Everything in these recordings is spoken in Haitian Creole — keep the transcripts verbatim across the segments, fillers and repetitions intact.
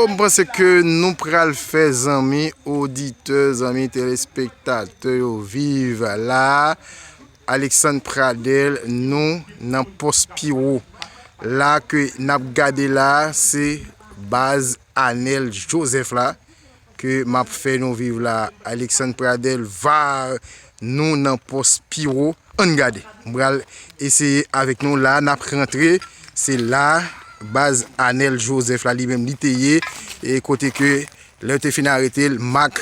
M panse ke nou pral fè zanmi oditè, zanmi telespektatè yo viv la. Alexandre Pradel, nou nan pòs Piwo. La ke n ap gade la, se baz Anel Joseph la ke m ap fè nou viv la. Alexandre Pradel, va, nou nan pòs Piwo. Ann gade. M pral eseye avèk nou la, n ap rantre. Se la baz Anel Joseph la, li menm li te ye, e kote ke lè yo te fin arete l, Mak,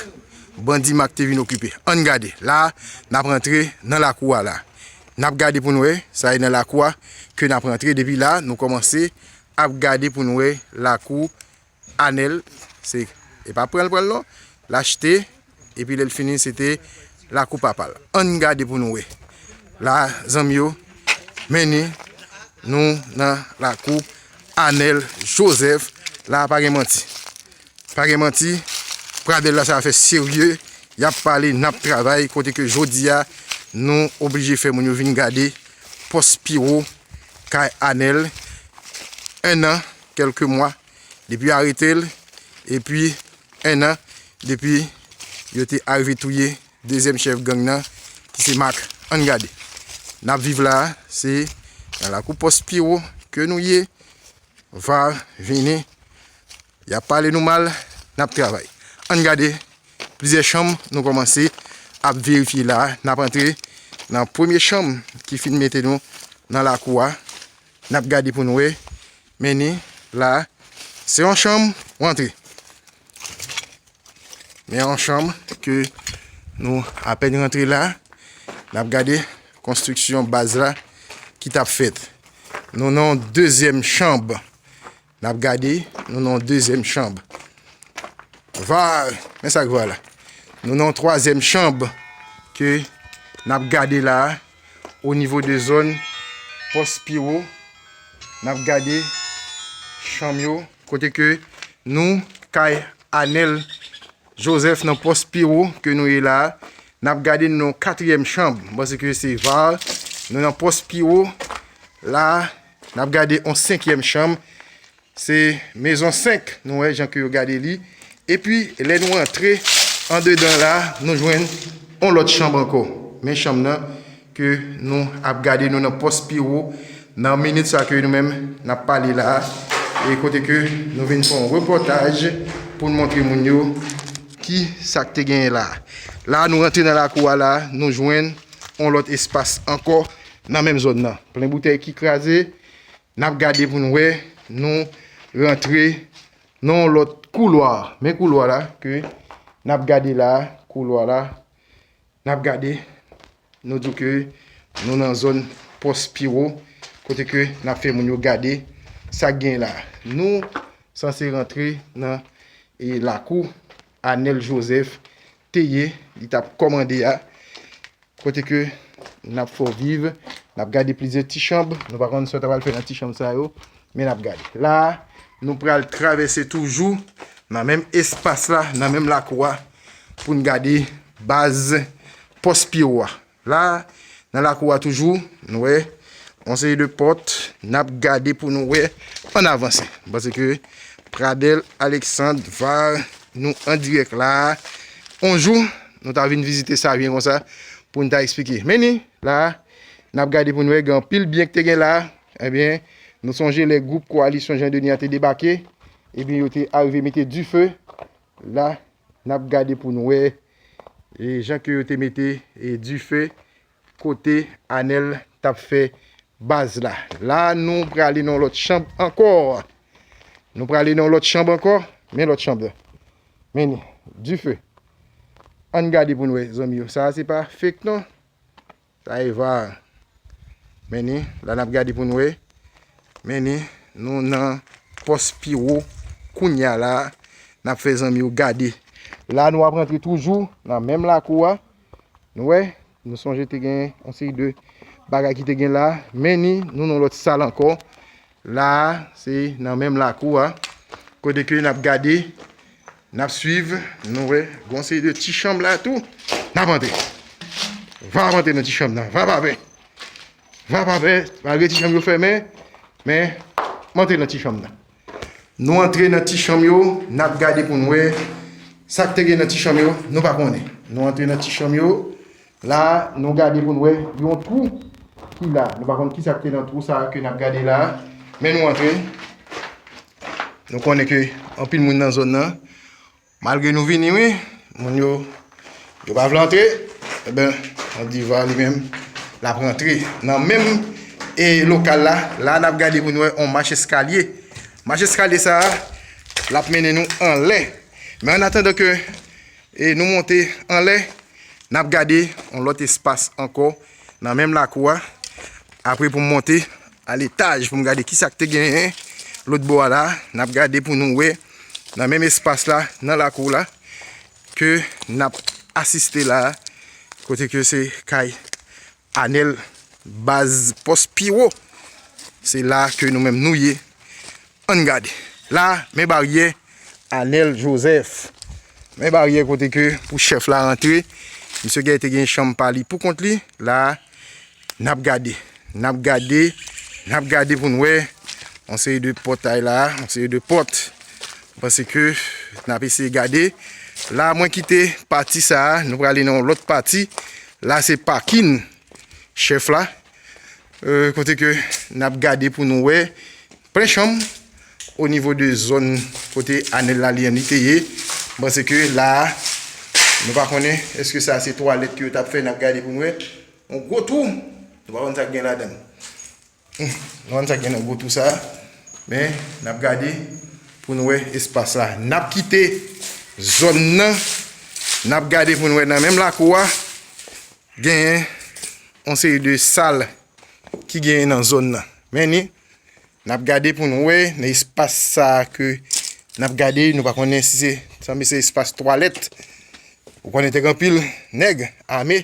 bandi Mak te vin okipe. Ann gade. La, n ap rantre nan lakou a la. N ap gade pou n wè, sa e nan lakou a ke n ap rantre. Depi la, nou kòmanse ap gade pou n wè lakou Anel, se, e pa pran l pran l non, l achte, epi lè l fini, se te lakou papa l. Ann gade pou nou wè. La, zanmi yo, mennen nou nan lakou Anel Joseph. La, pa gen manti. Pa gen manti. Pradel la, se afè serye. Y ap pale, n ap travay. Kote ke jodi a, nou oblije fè moun yo vin gade pòs Piwo, kay Anel. En an, kèlke mwa depi yo arete l, epi en an depi yo te arive touye dezyèm chèf gang nan, ki se Mak. Ann gade. N ap viv la, se nan lakou pòs Piwo ke nou ye. Va, vini. Y ap pale nou mal, n ap travay. Ann gade plizyè chanm nou kòmanse ap verifye la. N ap antre nan premye chanm ki fin mete nou nan lakou a. N ap gade pou n wè. Men ni la, se yon chanm, w antre. Men yon chanm ke nou apèn rantre la. N ap gade konstriksyon baz la ki t ap fèt. Nou nan yon dezyèm chanm. N ap gade, nou nan yon dezyèm chanm. Va, men sa k va la. Nou nan yon twazyèm chanm ke n ap gade la a, o nivo de zòn pòs Piwo. N ap gade chanm yo, kote ke nou kay Anel Joseph nan pòs Piwo ke nou ye la a. N ap gade nou nan yon katriyèm chanm, m panse ke se va, nou nan pòs Piwo la a. N ap gade yon senkyèm chanm, se mezon senk, nou wè jan ke yo gade li. Epi, lè nou antre andedan la, nou jwenn yon lòt chanm ankò. Men chanm nan ke nou ap gade, nou nan pòs Piwo, nan minit sa ke nou menm n ap pale la a. E kote ke nou vin fè yon repòtaj pou n montre moun yo ki sa k te genyen la a. La, nou rantre nan lakou a la, nou jwenn yon lòt espas ankò nan menm zòn nan. Plen boutèy ki kraze, n ap gade pou n wè, nou rantre nan yon lòt koulwa. Men koulwa la ke n ap gade la, koulwa la, n ap gade, nou di w ke nou nan zòn pòs Piwo, kote ke n ap fè moun yo gade sa k gen la. Nou sanse rantre nan, e, lakou Anel Joseph te ye, li t ap kòmande a. Kote ke n ap fè w viv, n ap gade plizyè ti chanm, nou pa konn sa w ta pral fè nan ti chanm sa yo, men n ap gade. La, nou pral travèse toujou nan menm espas la, nan menm lakou a, pou n gade baz pòs Piwo a. La, nan lakou a toujou, nou wè yon seri de pòt, n ap gade pou nou wè, ann avanse. Paske Pradel Alexandre va nou an dirèk la. On jou, nou ta vin vizite sa byen konsa, pou n ta eksplike. Men ni, la, n ap gade pou n wè gen anpil byen ki te gen la. Ebyen, nou sonje lè gwoup Koalisyon Jan Deni an te debake, ebyen, yo te arive mete dife. La, n ap gade pou n wè, e, jan ke yo te mete, e, dife kote Anel t ap fè baz la. La, nou prale nan yon lòt chanm ankò. Nou prale nan yon lòt chanm ankò. Men lòt chanm la. Men ni, dife. Ann gade pou n wè, zanmi yo. Sa a se pa fake non. Sa e va. Men ni, la n ap gade pou n wè. Men ni, nou nan pòs Piwo kounye a la. N ap fè zanmi yo gade. La, nou ap rantre toujou nan menm lakou a. Nou wè, nou sonje te gen yon seri de bagay ki te gen la. Men ni, nou nan lòt sal ankò. La a, se nan menm lakou a. Kote ke n ap gade, n ap swiv, nou wè, gon seri de ti chanm la tou. N ap antre. Va ap antre nan ti chanm nan. Va pa pè. Va pa pè. Malgre ti chanm yo fèmen, men, m antre nan ti chanm nan. Nou antre nan ti chanm yo, n ap gade pou n wè sa k te gen nan ti chanm yo, nou pa konnen. Nou antre nan ti chanm yo, la, nou gade pou n wè yon twou ki la. Nou pa konn ki sa k te nan twou sa a ke n ap gade la a, men nou antre. Nou konnen ke anpil moun nan zòn nan, malgre nou vini, wi, moun yo, yo pa vle antre, enben, on diva li menm, l ap rantre nan menm, e, lokal la. La, n ap gade pou n wè on mach eskalye. Mach eskalye sa a, l ap mennen nou anlè. Men an atandan ke, e, nou monte anlè, n ap gade on lòt espas ankò nan menm lakou a. Apre pou m monte a letaj pou m gade ki sa k te genyen lòt bò a la, n ap gade pou nou wè nan menm espas la, nan lakou la, ke n ap asiste la, kote ke se kay Anèl, baz pòs pi wo. Se la ke nou menm nou ye. Ann gade. La, men baryè Anèl Jozèf. Men baryè kote ke pou chèf la rantre. Misye gen te gen chanm pa li pou kont li. La, n ap gade. N ap gade. N ap gade pou n wè. On seri de pòtay la. On seri de pòt. Paske n ap eseye gade. La, mwen kite pati sa a. Nou prale nan yon lòt pati. La, se pakin chèf la. Euh, kote ke n ap gade pou nou wè plen chanm o nivo de zòn kote Anèl la li an li te ye. M panse ke la a, nou pa konnen èske sa se twalèt ke yo t ap fè, n ap gade pou nou wè. On gwo twou, nou pa konn sa k gen ladan l. Hmm, nou konn sa k gen nan gwo twou sa a. Men, n ap gade pou nou wè espas la. N ap kite zòn nan, n ap gade pou nou wè nan menm lakou a. Genyen on seri de sal ki genyen nan zòn nan. Men ni, n ap gade pou n wè nan espas sa a ke n ap gade, nou pa konnen si se, sanble se espas twalèt. Ou konnen te gen anpil nèg ame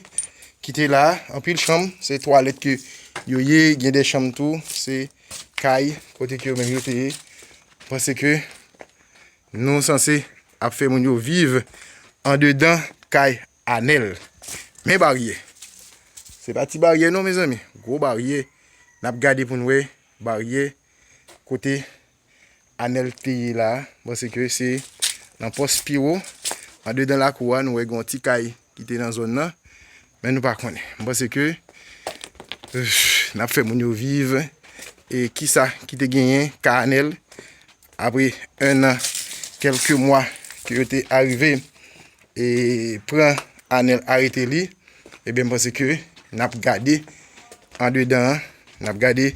ki te la, anpil chanm, se twalèt ke yo ye, gen de chanm tou, se kay kote ke yo menm yo te ye. Panse ke nou sanse ap fè moun yo viv andedan kay Anèl. Men baryè. Se pa ti baryè non, mezanmi. Gwo baryè. N ap gade pou n wè baryè kote Anèl te ye la a. M panse ke se nan pòs pi wo. Andedan lakou a, nou wè gen yon ti kay ki te nan zòn nan. Men nou pa konnen. M panse ke, euh, n ap fè moun yo viv. E kisa ki te genyen ka Anèl apre en an, kèlke mwa ke yo te arive e pran Anèl, arete li, ebyen, m panse ke n ap gade andedan an, n ap gade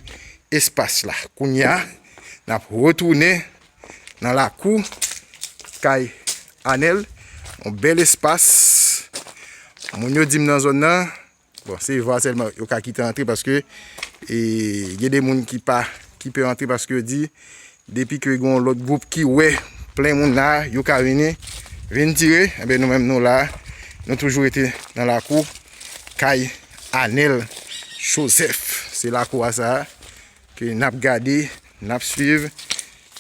espas la. Kounye a, n ap retounen nan lakou kay Anèl, yon bèl espas. Moun yo di m nan zòn nan, bon, se va sèlman yo ka kite antre paske, e, gen de moun ki pa, ki pè antre paske yo di, depi ke gen yon lòt gwoup ki wè plen moun la, yo ka vini, vin tire. Enben, nou menm nou la, nou toujou rete nan lakou kay Anèl Jozèf. Se lakou a sa a ke n ap gade, n ap swiv,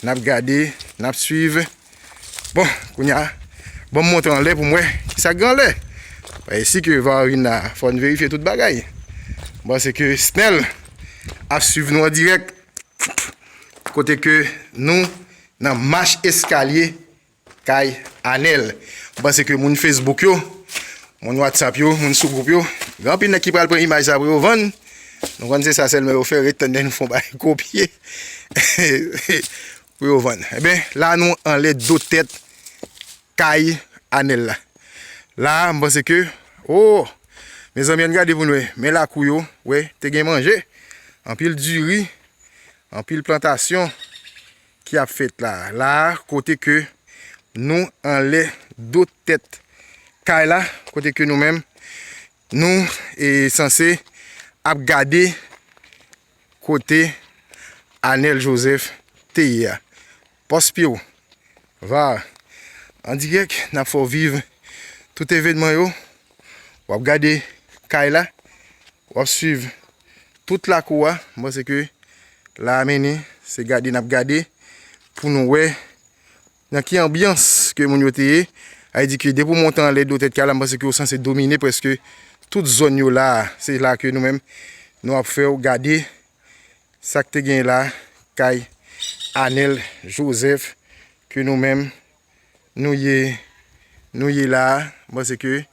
n ap gade, n ap swiv. Bon, kounye a, bon, m monte anlè pou m wè kisa k gen anlè. Paske si ke va vin la, fò n verifye tout bagay. Bon, se ke Snel ap swiv nou an dirèk. Kote ke nou nan mach eskalye kay Anèl. M panse ke moun Facebook yo, moun WhatsApp yo, moun sou gwoup yo, gen anpil nèg ki pral pran imaj sa pou yo vann. Nou konn se sa sèlman yo fè, ret tann nou fè yon bagay kopye pou yo vann. Ebyen, la nou anlè do tèt kay Anèl la. La, m panse ke, oh, mezanmi, ann gade pou n wè. Men lakou yo, wè, te gen manje. Anpil diri, anpil plantasyon ki ap fèt la. La, kote ke nou anlè do tèt kay la, kote ke nou menm, nou, e, sanse ap gade kote Anèl Jozèf te ye a. Pòs Piwo, va, an dirèk, n ap fè w viv tout evènman yo. W ap gade kay la, w ap swiv tout lakou a. M panse ke la a mennen, se gade n ap gade pou nou wè nan ki anbyans ke moun yo te ye. Sa vle di ke depi w monte anlè do tèt kay la, m panse ke w sanse domine prèske tout zòn yo la a. Se la ke nou menm, nou ap fè w gade sa k te gen la, kay Anèl Jozèf ke nou menm, nou ye, nou ye la a, m panse ke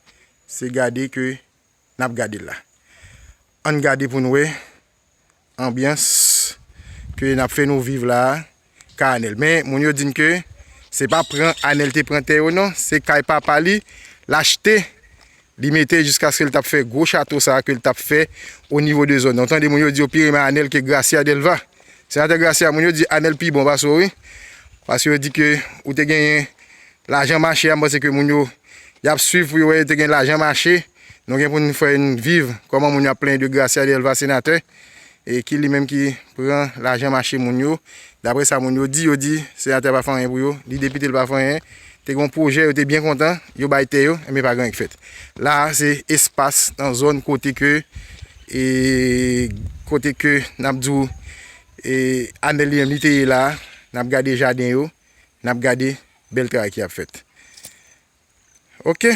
se gade ke n ap gade l la. Ann gade pou n wè anbyans ke n ap fè nou viv la a, kay Anèl. Men, moun yo di n ke se pa pran Anèl te pran tè yo non, se kay papa li, l achte, li mete jiskaske l t ap fè gwo chato sa a ke l t ap fè o nivo de zòn nan. Ou tande moun yo di yo pi renmen Anèl ke Gracia Delva. Senatè Gracia, moun yo di Anèl pi bon pase w, wi. Paske yo di ke ou te genyen lajan mache a, m panse ke moun yo, y ap swiv pou yo wè yo te gen lajan mache. Nou gen pou n fè n viv kòman moun yo ap plenyen de Gracia Delva senatè. E ki li menm ki pran lajan mache moun yo. Daprè sa moun yo di, yo di senatè a pa fè anyen pou yo, li depite l pa fè anyen. Te gen yon pwojè, yo te byen kontan, yo bay tè yo, enben pa gen anyen k fèt. La a, se espas nan zòn kote ke, e, kote ke n ap di w, e, Anèl li menm li te ye la a, n ap gade jaden yo, n ap gade bèl travay ki ap fèt. Oke,